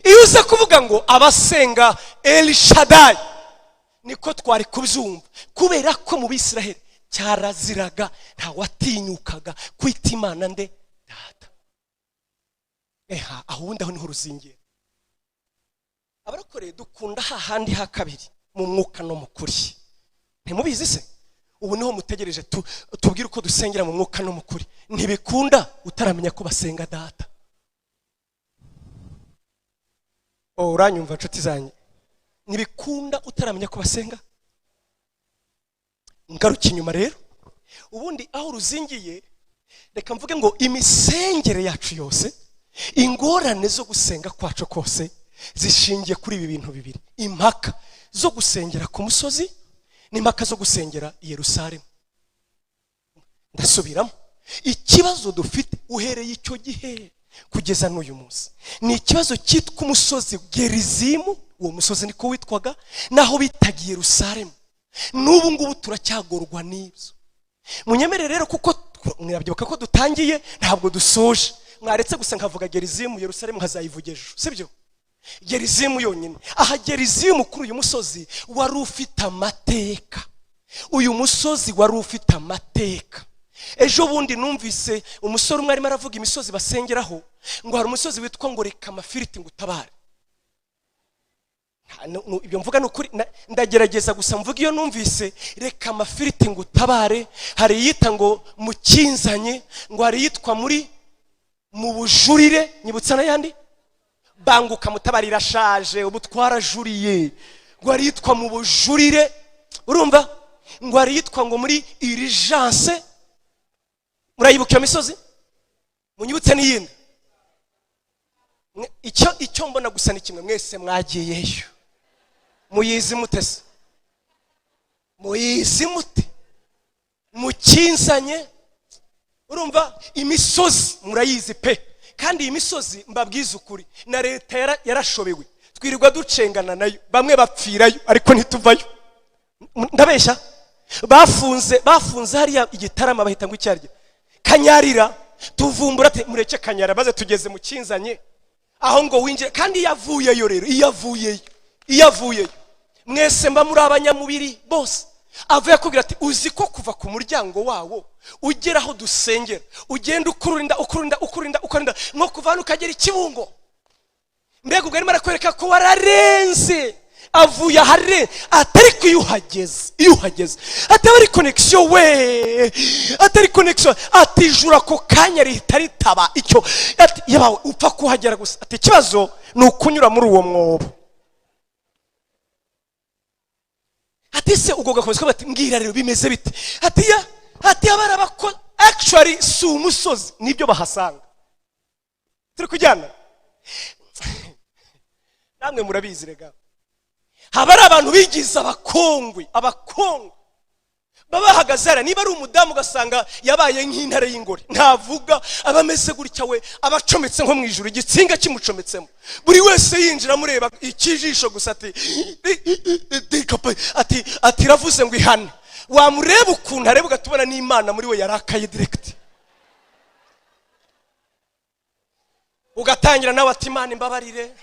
iyo uza kuvuga ngo abasenga El Shaddai, niko twari kubyumva. Kubera ko mu Bisiraheli cyaraziraga, ntawatinyukaga kwita Imana nde? Data. Eha, aho ubundi aho niho ruzingiye. Abarokore dukunda hahandi ha kabiri, mu mwuka no mu kuri. Ntimubizi se? Ubu niho mutegereje tubwire uko dusengera mu mwuka no mu kuri. Ntibikunda utaramenya ko basenga data. Oh, uranyumva nshuti zanjye? Ntibikunda utaramenya ko basenga. Ngaruka inyuma rero, ubundi aho ruzingiye, reka mvuge ngo imisengere yacu yose, ingorane zo gusenga kwacu kose zishingiye kuri ibi bintu bibiri: impaka zo gusengera ku musozi n'impaka zo gusengera i Yerusalemu. Ndasubiramo, ikibazo dufite uhereye icyo gihe kugeza n'uyu munsi ni ikibazo cyitwa umusozi Gerizimu. Uwo musozi niko witwaga, naho bitaga Yerusalemu. N'ubu ngubu turacyagorwa n'ibyo. Munyemere rero, kuko mwabyibuka ko dutangiye ntabwo dusoje, mwaretse gusa nkavuga Gerizimu, Yerusalemu nkazayivuga ejo, sibyo? Gerizimu yonyine. Aha Gerizimu kuri uyu musozi wari ufite amateka. Uyu musozi wari ufite amateka. Ejo bundi numvise umusore umwe arimo aravuga imisozi basengeraho, ngo hari umusozi witwa ngo reka amafiriti ngo utabare. Ibyo mvuga ni ukuri, ndagerageza gusa mvuga iyo numvise reka amafiriti ngo utabare. Hari iyita ngo mukinzanye, ngo hari iyitwa muri mu bujurire, nyibutsa n'ayandi, banguka mutabara irashaje ubu twarajuriye, ngo hari iyitwa mu bujurire, urumva, ngo hari iyitwa ngo muri irijanse. Murayibuka iyo misozi? Munyibutse n'iyindi. Icyo mbona gusa ni kimwe, mwese mwagiyeyo. Muyizi mute se? Muyizi mute? Mukinzanye, urumva imisozi murayizi pe. Kandi iyi misozi mbabwiza ukuri, na leta yarashobewe, twirirwa ducengana nayo, bamwe bapfirayo ariko ntituvayo. Ndabeshya? Bafunze hariya Igitarama, bahita ngo icyarya Kanyarira, Tuvumbura ati mureke Kanyara, maze tugeze mu kinzanye aho ngo winjire. Kandi iyo avuyeyo rero, iyo avuyeyo mwese mba muri abanyamubiri bose. Avuye akubwira ati uzi ko kuva ku muryango wawo ugera aho dusengera ugenda ukururinda ukururinda ukururinda ukururinda nko kuva hano ukagera Ikibungo. Mbega ubwo arimo arakwereka ko wararenze, avuye ahare atari ko iyo uhageze ataba ari connection we, atari connection, atijura ako kanya rihita ritaba icyo ati yabawe upfa kuhagera gusa. Ati ikibazo ni ukunyura muri uwo mwobo. Ati se ubwo gakomeza bati mbwira rero bimeze bite? Ati ya ati abarabako actually si umusozi nibyo bahasanga. Turi kujyana namwe murabizi rega, haba ari abantu bigize abakongwe baba bahagaze hariya. Niba ari umudamu ugasanga yabaye nk'intare y'ingore, ntavuga, aba ameze gutya we, aba acometse nko mu ijuru, igitsinga kimucometsemo, buri wese yinjira amureba ikijisho gusa ati ati ati iravuze ngo ihane. Wamureba ukuntu areba ugatubona n'Imana muri we yarakaye direct. Ugatangira nawe ati Imana imbabarire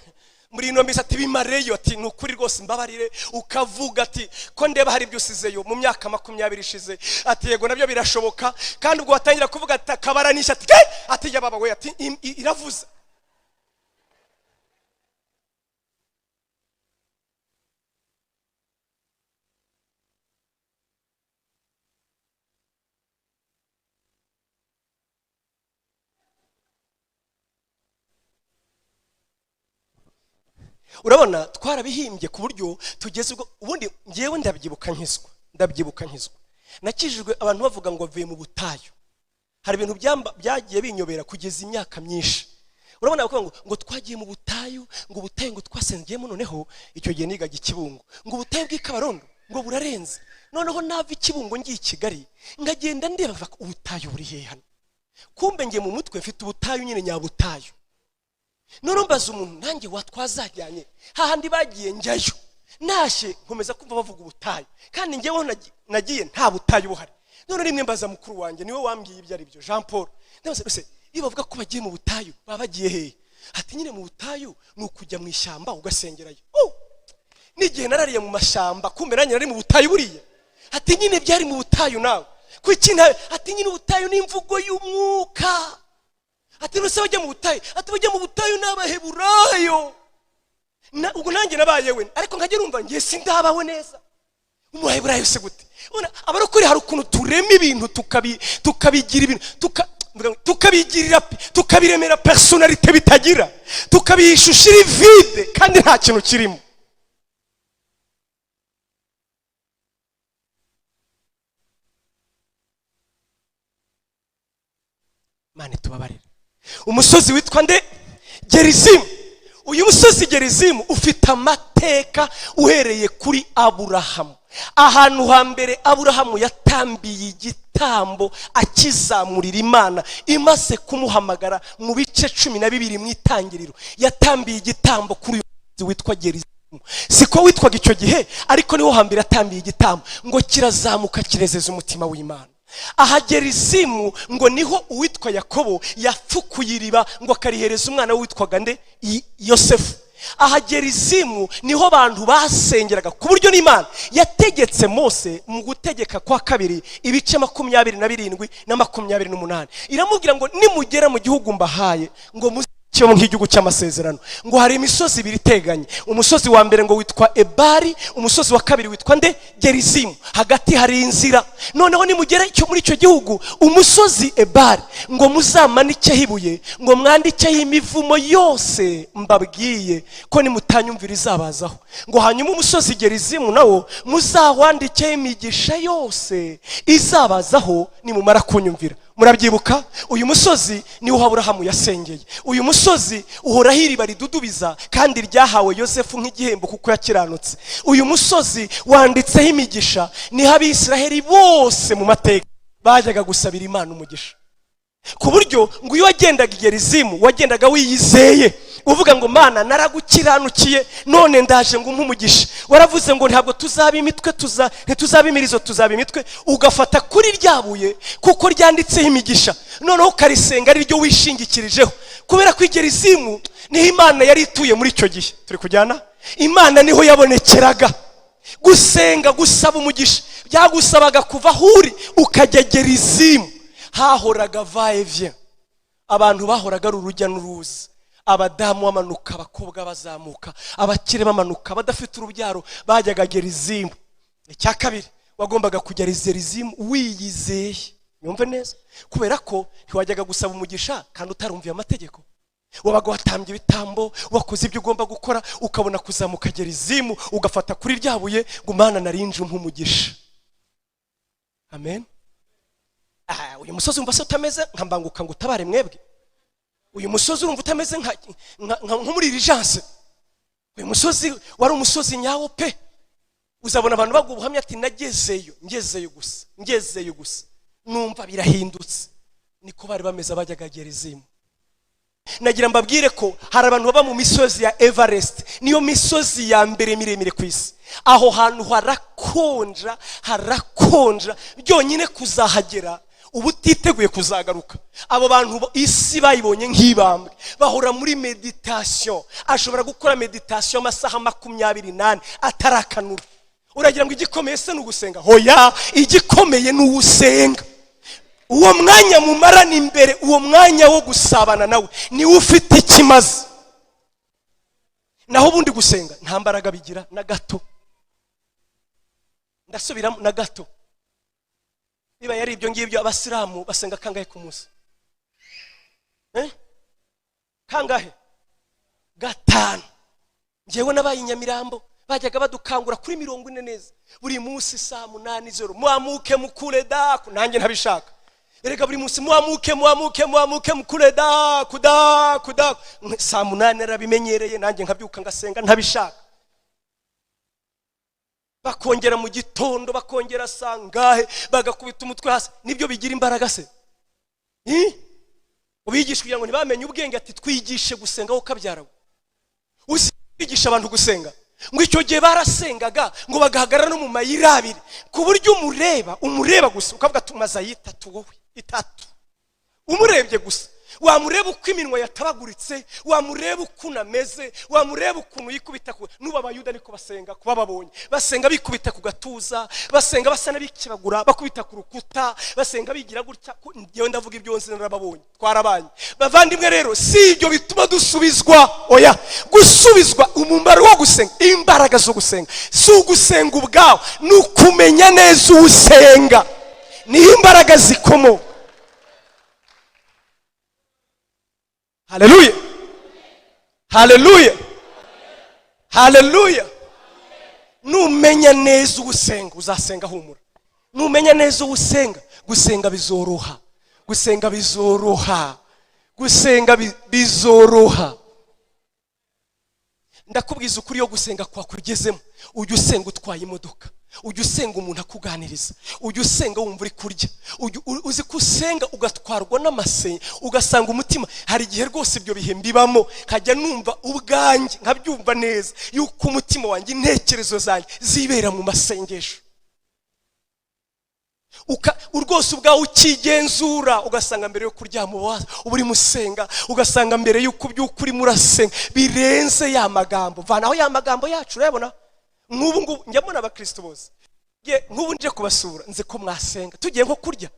muri ino minsi, ati bimareyo, ati ni ukuri rwose imbabarire. Ukavuga ati ko ndeba hari ibyo usizeyo mu myaka 20 ishize, ati yego nabyo birashoboka. Kandi ubwo watangira kuvuga ati akabaranisha ati ati ya baba we, ati iravuze. Urabona twarabihimbye ku buryo tugeze ubwo. Ubundi ngewe ndabyibuka nkizwa nakijijwe abantu bavuga ngo mvuye mu butayu. Hari ibintu byagiye binyobera kugeza imyaka myinshi. Urabona bakuvuga ngo twagiye mu butayu, ngo ubutayu ngo twasengeyemo. Noneho icyo gihe nigaga Ikibungo, ngo ubutayu bw'Ikabarondo ngo burarenze. Noneho nava Ikibungo ngiye i Kigali ngagenda ndeba ubutayu buri hehe hano. Kumbe ngiye mu mutwe mfite ubutayu nyine nyabutayu. None mbaza umuntu nanjye watwazajyanye hahandi bagiye njyayo, nashye nkomeza kumva bavuga ubutayu, kandi ngewe nagiye nta butayu buhari. None rimwe mbaza mukuru wanjye niwe wambwiye ibyo ari byo, Jean Paul, ndabaza rwose iyo bavuga ko bagiye mu butayu baba bagiye hehe? Ati nyine mu butayu ni ukujya mu ishyamba ugasengerayo. Oh, n'igihe narariye mu mashyamba kumbe nanjye nari mu butayu buriya. Ati nyine byari mu butayu nawe kuki? Ati nyine ubutayu ni imvugo y'umwuka. Ati nuse bajya mu butayu, ati bajya mu butayu n'abaheburayo. Ubwo nanjye nabayewe, ariko nkajya numva ngiye sindabawe neza. Umuheburayo se gute? Ubona abarokore hari ukuntu turema ibintu tukabigira ibintu tukabigirira tukabiremera personalite bitagira, tukabishushira vide kandi nta kintu kirimo. Mane tubabarire. Umusozi witwa nde? Gerizimu. Uyu musozi Gerizimu ufite amateka uhereye kuri Aburahamu. Ahantu hambere Aburahamu yatambiye igitambo akizamurira Imana imaze kumuhamagara mu bice 12 mu itangiriro, yatambiye igitambo kuri uyu musozi witwa Gerizimu. Siko witwaga icyo gihe, ariko niho hambere yatambiye igitambo ngo kirazamuka kirezeza umutima w'Imana. Aha Gerizimu ngo niho uwitwa Yakobo yafukuye iriba ngo akarihereza umwana witwaga nde? Yosefu. Aha Gerizimu niho abantu basengeraga ku buryo n'Imana yategetse Mose mu gutegeka kwa kabiri ibice 27 na 28, iramubwira ngo nimugera mu gihugu mbahaye ngo muzicyo nk'igihugu cy'amasezerano, ngo hari imisozi ibiri iteganye. Umusozi wa mbere ngo witwa Ebari, umusozi wa kabiri witwa nde? Gerizimu. Hagati hari inzira. Noneho nimugera muri icyo gihugu, umusozi Ebari ngo muzamanikeho ibuye, ngo mwandikeho imivumo yose mbabwiye ko nimutanyumvira izabazaho, ngo hanyuma umusozi Gerizimu nawo muzawandikeho imigisha yose izabazaho nimumara kunyumvira. Murabyibuka? Uyu musozi niwo Aburahamu yasengeye. Uyu musozi uhoraho iriba ridudubiza kandi ryahawe Yosefu nk'igihembo kuko yakiranutse. Uyu musozi wanditseho imigisha, niho Abisiraheli bose mu mateka bajyaga gusabira Imana umugisha. Ku buryo ngo iyo wagendaga i Gerizimu wagendaga wiyizeye, Uvuga ngo: "Mana, naragukiranukiye, none ndaje ngo umpe umugisha. Waravuze ngo ntabwo tuzaba imitwe, tuza ntituzaba imirizo, tuzaba imitwe." Ugafata kuri rya buye kuko ryanditseho imigisha, noneho ukarisenga ari ryo wishingikirijeho, kubera ko i Gerizimu niho Imana yari ituye muri icyo gihe. Turi kujyana? Imana niho yabonekeraga. Gusenga, gusaba umugisha, byagusabaga kuva aho uri ukajya Gerizimu. Hahoraga va-et-vient, abantu bahoraga ari urujya n'uruza, abadamu bamanuka, abakobwa bazamuka, abakire bamanuka, badafite urubyaro bajyaga Gerizimu. Icya kabiri, wagombaga kujya Gerizimu wiyizeye. Nyumve neza, kubera ko ntiwajyaga gusaba umugisha kandi utarumviye amategeko. Wabaga watambye ibitambo, wakoze ibyo ugomba gukora, ukabona kuzamuka Gerizimu, ugafata kuri rya buye ngo: "Mana, narinje, umpe umugisha." Amen. Ah, uyu musozi wumva se utameze nka mbanguka ngo utabare mwebwe? Uyu musozi urumva utameze nko muri urgence? Uyu musozi wari umusozi nyawo pe. Uzabona abantu baguha ubuhamya ati: "Nagezeyo, ngezeyo gusa, ngezeyo gusa numva birahindutse." Niko bari bameze abajyaga Gerizimu. Nagira mbabwire ko hari abantu baba mu misozi ya Everest, niyo misozi ya mbere miremire ku isi. Aho hantu harakonja, harakonja byonyine kuzahagera uba utiteguye kuzagaruka. Abo bantu isi bayibonye nk'ibambwe, bahora muri méditation. Ashobora gukora méditation amasaha 24 atarakanura. Uragira ngo igikomeye se ni ugusenga? Hoya, igikomeye ni uwusenga. Uwo mwanya mumarana imbere, uwo mwanya wo gusabana nawe, niwe ufite ikimaze. Naho ubundi gusenga nta mbaraga bigira na gato. Ndasubiramo, na gato. Niba yari ibyo ngibyo, abasilamu basenga kangahe ku munsi? Eh? Kangahe? Gatanu. Ngewe nabaye i Nyamirambo, bajyaga badukangura kuri 40 neza buri munsi, saa 8 zero: "Mwamuke mukure daku." Nanjye ntabishaka erega. Buri munsi: "Mwamuke, mwamuke, mwamuke mukure daku, daku, daku." Saa 8 narabimenyereye, nanjye nkabyuka ngasenga ntabishaka. Bakongera mu gitondo, bakongera saa ngahe, bagakubita umutwe hasi. Nibyo bigira imbaraga se? Eh? Ubigisha kugira ngo ntibamenye ubwenge, ati: "Twigishe gusenga wowe ukabyara." We uzi kwigisha abantu gusenga, ngo icyo gihe barasengaga ngo bagahagarara no mu mayira abiri, ku buryo umureba, umureba gusa ukavuga tumaze ayitatu, wowe itatu. Umurebye gusa, wamureba uko iminwa yatabaguritse, wamureba ukuntu ameze, wamureba ukuntu yikubita ku. N'ubu Abayuda niko basenga. Kuba babonye basenga bikubita ku gatuza, basenga basa n'abikebagura, bakubita ku rukuta, basenga bigira gutya. Njyewe ndavuga ibyo nzi, narababonye, twarabanye. Bavandimwe rero, si ibyo bituma dusubizwa, oya. Gusubizwa, umumaro wo gusenga, imbaraga zo gusenga, si ugusenga ubwawe, ni ukumenya neza uwo usenga, niho imbaraga zikomoka. Haleluya, haleluya, haleluya! Numenya neza uwo usenga, uzasenga humura. Numenya neza uwo usenga, gusenga bizoroha, gusenga bizoroha, gusenga bizoroha. Ndakubwiza ukuri, yo gusenga kwakugezemo, ujya usenga utwaye imodoka, ujya usenga umuntu akuganiriza, ujya usenga wumva uri kurya, uzi ko usenga ugatwarwa n'amasenga, ugasanga umutima. Hari igihe rwose ibyo bihe mbibamo, nkajya numva ubwanjye, nkabyumva neza yuko umutima wanjye, intekerezo zanjye zibera mu masengesho. Rwose ubwawe ukigenzura, ugasanga mbere yo kuryama uba urimo usenga, ugasanga mbere y'uko ubyuka urimo urasenga. Birenze ya magambo, vanaho ya magambo yacu. Urayabona nk'ubu ngubu njya mbona abakristo bose. Nk'ubu nje kubasura, nzi ko mwasenga. Tugiye nko kurya: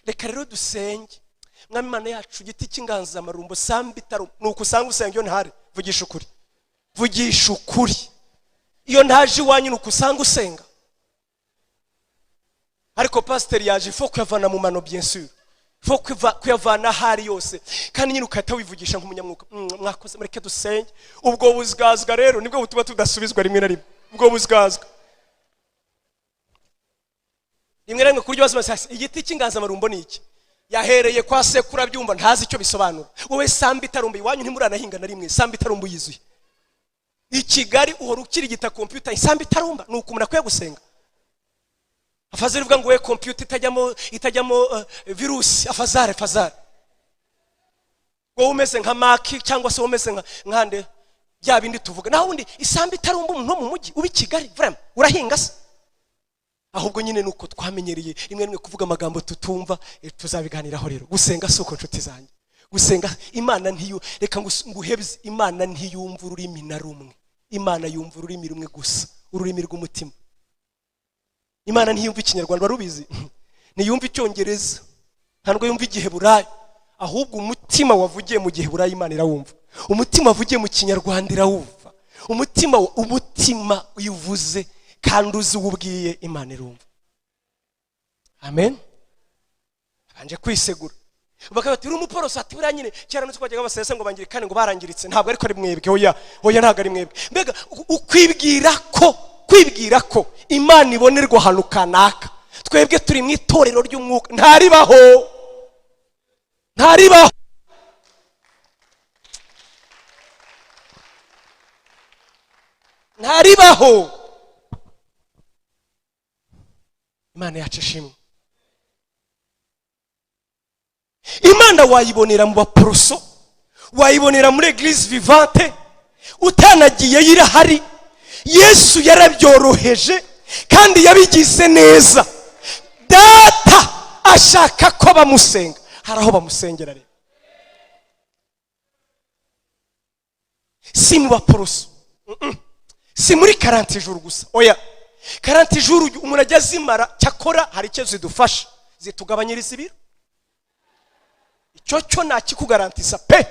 "Reka rero dusenge. Mwami Imana yacu, igiti cy'inganzamarumbo, sambitaro." Ni uko usanga usenga iyo ntahari? Vugisha ukuri, vugisha ukuri. Iyo ntaje iwanyu, ni uko usanga usenga? Ariko pasiteri yaje, ifo kuyavana mu mano, bien sûr, ifo kuyavana ahari yose, kandi nyine ugahita wivugisha nk'umunyamwuka: "Mwakoze, mureke dusenge." Ubwo buzgazwa rero nibwo butuma tudasubizwa rimwe na rimwe. Ubwo buzgazwa rimwe na rimwe ku buryo bazi igiti cy'inganzamarumbo ni iki, yahereye kwa sekuru abyumva, ntazi icyo bisobanura. Wowe samba itarumba, iwanyu ntimuranahinga na rimwe, samba itarumba uyizuye. I Kigali uhora ukirigita kompiyuta, isambu itarumba. Ni uko umuntu akwiye gusenga. Afazari ivuga ngo we kompiyuta itajyamo virusi, afazari, afazari. Wowe umeze nka Maki cyangwa se wowe umeze nka nkande, bya bindi tuvuga. Naho ubundi isambu itarumba umuntu wo mu mujyi uba i Kigali, vraiment urahinga se? Ahubwo nyine nuko twamenyereye rimwe rimwe kuvuga amagambo tutumva. Tuzabiganiraho rero. Gusenga si uko, nshuti zanjye. Gusenga, Imana ntiyu, reka nguhebye, Imana ntiyumva ururimi na rumwe. Imana yumva ururimi rumwe gusa, ururimi rw'umutima. Imana ntiyumva Ikinyarwanda, warubizi? Ntiyumva Icyongereza, ntabwo yumva Igiheburayo. Ahubwo umutima wavugiye mu Giheburayo Imana irawumva, umutima wavugiye mu Kinyarwanda irawumva, umutima iyo uvuze kandi uzi uwo ubwiye, Imana irumva. Amen. Abanje kwisegura bakaba bati: "Uri umuporoso." Ati: "Buriya nyine kera nutwo twajyaga basesa ngo bangirikane, ngo barangiritse." Ntabwo ariko ari mwebwe, oya oya, ntabwo ari mwebwe. Mbega ukwibwira ko, kwibwira ko Imana ibonerwa ahantu kanaka. Twebwe turi mu itorero ry'umwuka, ntaribaho, ntaribaho. Ntaribaho. Imana yacu ishimwe. Imana wayibonera mu baporoso, wayibonera muri Église Vivante, utanagiyeyo irahari. Yesu yarabyoroheje kandi yabigize neza. Data ashaka ko bamusenga, hari aho bamusengera. Rero si mu baporoso, Si muri 40 jours gusa, oya. 40 jours umuntu ajya azimara, cyakora hari icyo zidufasha, zitugabanyiriza ibiro. Icyo cyo nakikugarantisa pe.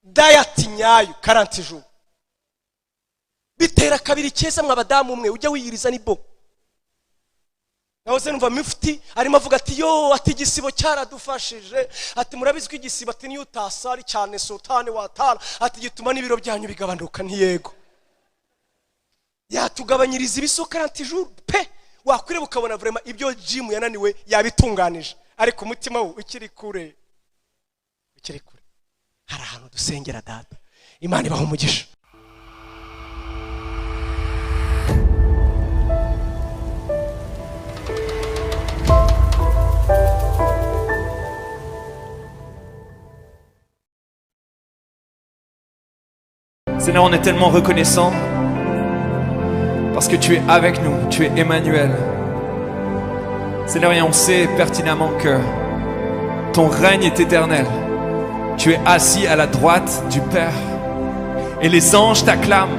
Diet nyayo, 40 jours bitera kabiri keza. Mwa badamu umwe ujya wiyiriza ni bo. Nahoze numva mufti arimo avuga ati: "Yo," ati, "igisibo cyaradufashije." Ati: "Murabizi ko igisibo," ati, "niyo utasari cyane sultani watara," ati, "gituma n'ibiro byanyu bigabanuka." Ntiyego, yatugabanyiriza ibiso 40 jours pe. Wakwireba ukabona vraiment ibyo gym yananiwe yabitunganije, ariko umutima we ukiri kure, ukiri kure. Hari ahantu dusengera Data. Imana ibaha umugisha. Seigneur, on est tellement reconnaissant parce que tu es avec nous, tu es Emmanuel. Seigneur, et on sait pertinemment que ton règne est éternel. Tu es assis à la droite du Père et les anges t'acclament.